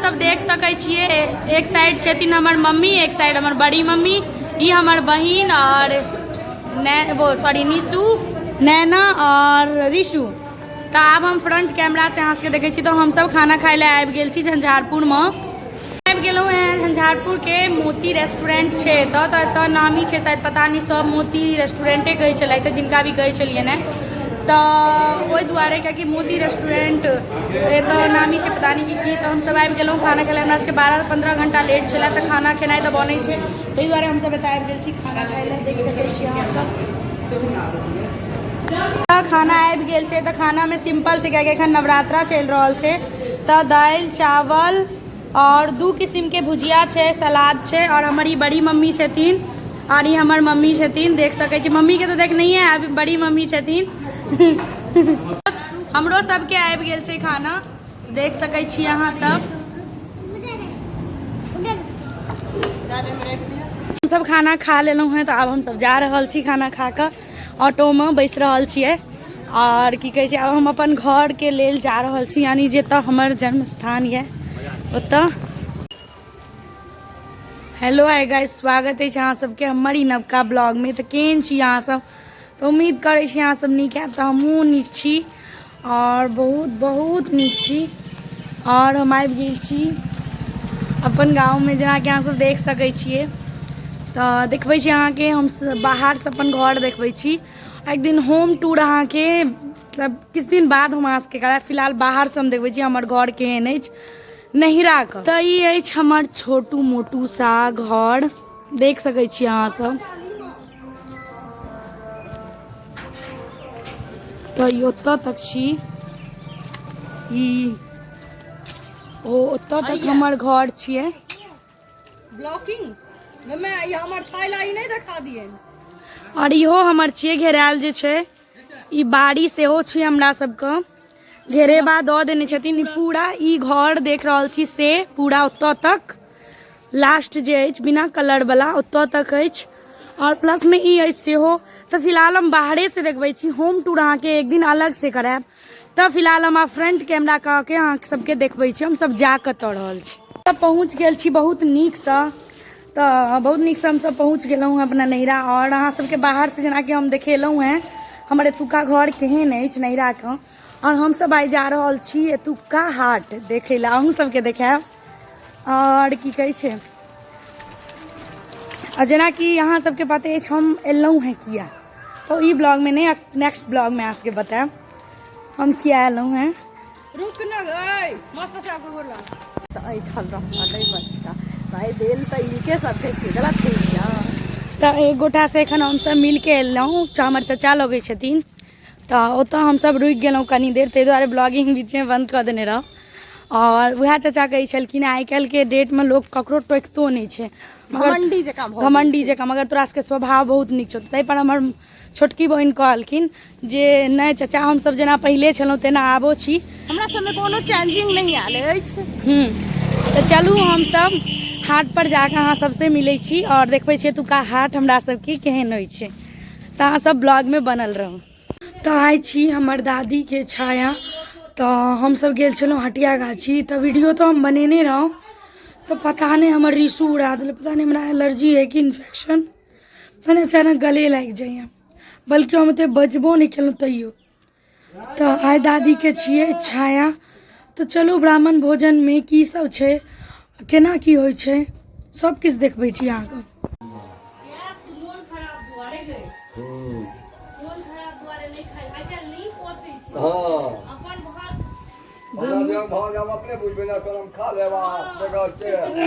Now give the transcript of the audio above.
सब देख सकै छियै, एक साइड छथिन हमर मम्मी, एक साइड हमर बड़ी मम्मी, ई हमर बहिन और वो सॉरी निशु, नैना और रिशु। तऽ आब हम फ्रंट कैमरा से अहाँ सबके देखै छी। तऽ हमसब खाना खाइ लए आबि गेल छी झंझारपुरमे। आबि गेलहुँ हेँ झंझारपुरके मोती रेस्टोरेंट छै एतऽ, तऽ एतऽ नामी छै शायद, पता नहि, सब मोती रेस्टोरेंटे कहै छलथि, जिनका भी कहै छलियनि हेँ। तऽ ओहि दुआरे कियाकि मोती रेस्टोरेंट एतऽ नामी छै, पता नहि की। तऽ हमसब आबि गेलहुँ खाना खाइ लए। हमरा सबके 12-15 घंटा लेट छलै, तऽ खाना खेनाइ तऽ बनै छै, ताहि दुआरे हमसब एतऽ आबि गेल छी खाना खाइ लए। देख सकै छी अहाँसब, खाना आबि गेल छै। तऽ खानामे सिम्पल छै, कियाकि एखन नवरात्रा चलि रहल छै। तऽ दालि चावल और 2 किसिमके भुजिया छै, सलाद छै। और हमर ई बड़ी मम्मी छथिन और ई हमर मम्मी छथिन, देख सकै छी। मम्मीके तऽ देखनहिए आबि, बड़ी मम्मी छथिन। हमरो सबके आबि गेल छै खाना, देख सकै छी अहाँ सब। हमसब खाना खा लेलहुँ हेँ, तऽ आब हमसब जा रहल छी। खाना खा कऽ ऑटोमे बैस रहल छियै और की कहै छै, आब हम अपन घरके लेल जा रहल छी, यानी जतऽ हमर जन्म स्थान यऽ ओतऽ। हेलो हाय गाइस, स्वागत अछि अहाँ सबके हमर ई नवका ब्लॉगमे। तऽ केहन छी अहाँ सब? तऽ उम्मीद करै छी अहाँ सब नीक हैब। तऽ हमहूँ नीक छी और बहुत बहुत नीक छी। और हम आबि गेल छी अपन गाँवमे, जेनाकि अहाँ सब देख सकै छियै। तऽ देखबै छी अहाँके हम बाहरसँ अपन घर देखबै छी। एक दिन होम टूर अहाँके मतलब किछु दिन बाद हम अहाँ सबके करायब। फिलहाल बाहरसँ हम देखबै छी हमर घर केहन अछि नैहराके। तऽ ई अछि हमर छोटू मोटू सा घर, देख सकै छी अहाँ सब। तऽ ई ओतऽ तक छी, ई ओ ओतऽ तक हमर घर छियै। ब्लॉकिंग मे ई हमर थैला ई नहि देखा दिए। और इहो हमर छियै घेरायल जे छै, ई बाड़ी सेहो छै हमरा सबके, घेरेबा दऽ देने छथिन। ई पूरा ई घर देख रहल छी से पूरा ओतऽ तक लास्ट जे अछि बिना कलर वाला ओतऽ तक अछि, और प्लस में ई अछि सेहो। तऽ फिलहाल हम बाहरे से देखबै छी, होम टूर अहाँके एक दिन अलग से करायब। तऽ फिलहाल हम आब फ्रंट कैमरा कऽ के अहाँ सबके देखबै छी हमसब जा कतऽ रहल छी। तऽ पहुँच गेल छी बहुत नीकसँ, तऽ बहुत नीकसँ हमसब पहुँच गेलहुँ हँ अपना नैहरा। और अहाँ सबके बाहरसँ जेनाकि हम देखेलहुँ हँ हमर एतुका घर केहन अछि नैहराके। और हमसब आइ जा रहल छी एतुका हाट देखै लए, अहूँ सबके देखायब। और की कहै छै, आ जेनाकि अहाँ सबके पते अछि हम एलहुँ हँ किया, तऽ ई ब्लॉगमे नहि, नेक्स्ट ब्लॉगमे अहाँ सबके बतायब हम किया एलहुँ हँ। रुक न गई, मस्त से आपको बोला तऽ ऐठल रहता नहि बचता भाई, देल तऽ इनके सबके छै, गलत कहै छियै। तऽ एक गोटासँ एखन हमसब मिलके एलहुँ, हमर चचा लगै छथिन, तऽ ओतऽ हमसब रुकि गेलहुँ कनी देर, ताहि दुआरे ब्लॉगिंग बीचमे बन्द कऽ देने रहौं। और वएह चाचा कहै छलखिन आइ काल्हिके डेटमे लोक ककरो टोकितो नहि छै, मगर घमंडी जकाँ भऽ गेल घमंडी छै। जकाँ, मगर तोरा सबके स्वभाव बहुत नीक छौ। ताहिपर हमर छोटकी बहिन कहलखिन जे नहि चाचा, हमसब जेना पहिले छलहुँ तेना आबो छी, हमरा सबमे कोनो चेंजिंग नहि आयल अछि। तऽ चलू हमसब हाट पर जाकऽ अहाँ सबसँ मिलै छी और देखबै छी एतुका हाट हमरा सबके केहन होइ छै। तऽ अहाँ सब ब्लॉगमे बनल रहू। तऽ आइ छी हमर दादीके छाया। तऽ हमसब गेल छलहुँ हटिया गाछी, तऽ वीडियो तऽ हम बनेने रहौं, तऽ पता नहि हमर रिसू उड़ा देलक, पता नहि हमरा एलर्जी है कि इन्फेक्शन, पता नहि अचानक गले लागि जाइए, बल्कि हम ओते बजबो नहि केलहुँ तैयो। तऽ आइ दादीके छियै छाया, तऽ चलू ब्राह्मण भोजनमे की सब छै, केना की होइ छै, सब किछु देखबै छी अहाँके। हाँ, हमरा जे भऽ जायब अपने बुझबै ने, तहन हम खा लेब आ बेगर से।